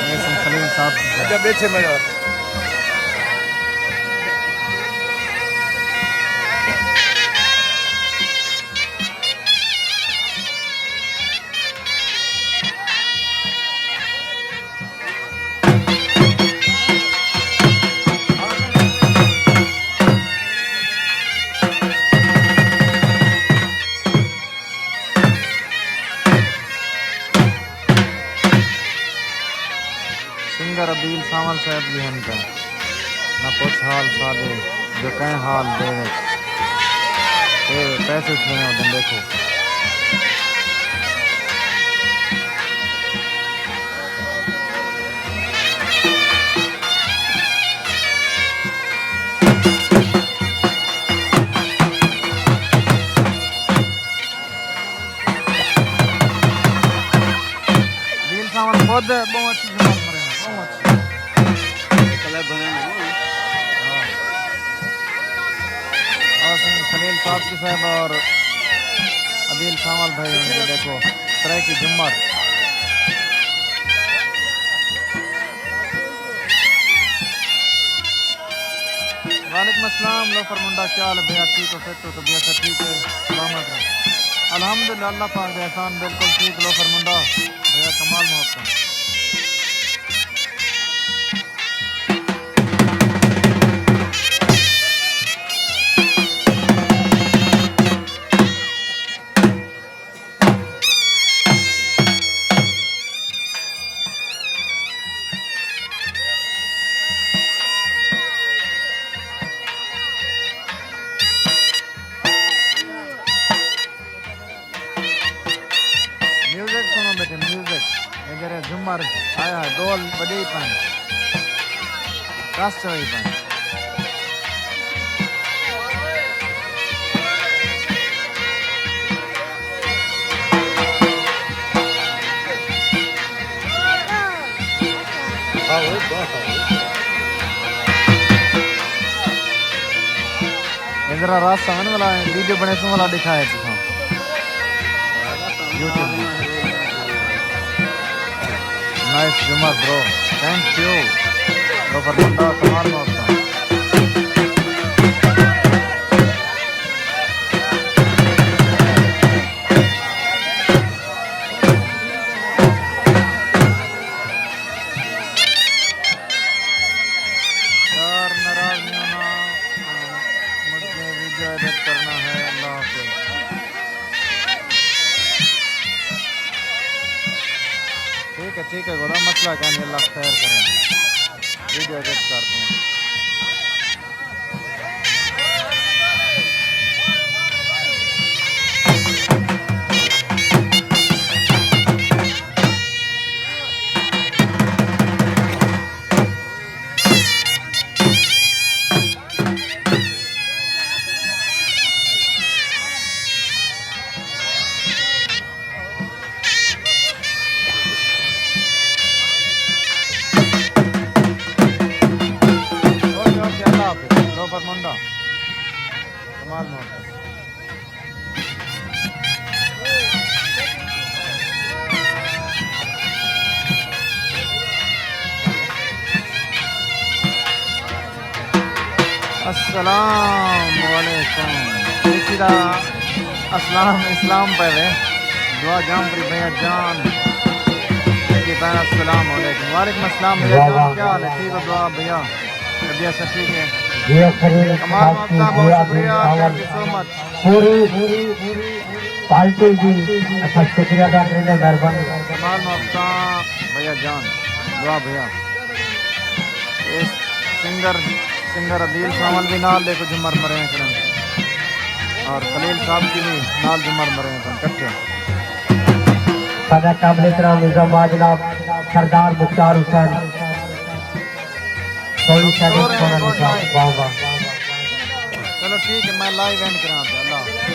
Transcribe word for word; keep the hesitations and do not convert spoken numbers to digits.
ایسے خلیل صاحب۔ اچھا، بیٹھے میرا۔ سنگر عدیل سانول صاحب جی ہن تاں نہ پچھ حال ساݙے، جو کہیں حال دے وچ اے پیسے تھیویں ودن، ݙیکھو۔ عدیل سانول خود ٻہوں اچھی جماعت مرے، ٻہوں اچھی۔ کلر بنے نا۔ ہاں۔ اور سائیں خلیل صاحب کی صاحب اور عدیل سانول بھائی ہن، ݙیکھو، سرائیکی جماعت۔ وعلیکم السلام لوفر منڈا، کیا حال ہے بھیا؟ ٹھیک ہو، فٹ ہو، طبیعت ہے ٹھیک ہے، سلامت رہو۔ الحمدللہ، اللہ پاک دے احسان، بالکل ٹھیک لوفر منڈا، بھیا کمال محبت۔ میوزک سݨو بیٹھے، میوزک۔ اے جیڑھے جھمر آیا ہے، ڈول وڄے پئن، رس چوئی پئن۔ اے ذرا رس آوݨ والا ہے، ویڈیو بݨیسوں والا ݙکھائے تساں۔ یوٹیوب تے۔ نائس جمعہ برو، تھینک یو۔ لوفر منڈا کمال موت دا۔ یار ناراض نہیں ہونا، مجھے ویڈیو ایڈٹ کرنا ہے۔ اللہ حافظ۔ ٹھیک ہے، ٹھیک ہے، غلام، مسئلہ کائنی، اللہ خیر کرے۔ ویڈیو ایڈٹ کر دوں۔ اوکے، اوکے، اللہ حافظ۔ لوفر منڈا۔ کمال محبت۔ السلام علیکم۔ ݙیکھیدا، اسلام، اسلام پئے وے۔ دعا جام پری بھیا جان۔ ݙیکھی بھن، السلام علیکم۔ وعلیکم السلام بھیا جان، کیا حال ہے؟ ٹھیک ہو؟ دعا بھیا۔ طبیعت سب ٹھیک ہے؟ جی، خیریت، کمال آپ کی محبت، بہت دعا شکریہ، تھینک یو سو مچ۔ پوری پارٹی دی اساں شکریہ ادا کریندے، مہربانی۔ کمال محبتاں بھیا جان، دعا بھیا۔ اے سنگر، سنگر عدیل سانول بھی نال ݙیکھو جھمر مرے ہیں کھڑے۔ اور خلیل صاحب کی بھی نال جھمر مرے ہیں کٹھے۔ ساݙا قابل احترام نظام جناب سردار مختار حسین۔ سوری سیکنڈ، سونا لکھا۔ واہ واہ۔ چلو ٹھیک ہے، میں لائیو اینڈ کراں تے اللہ۔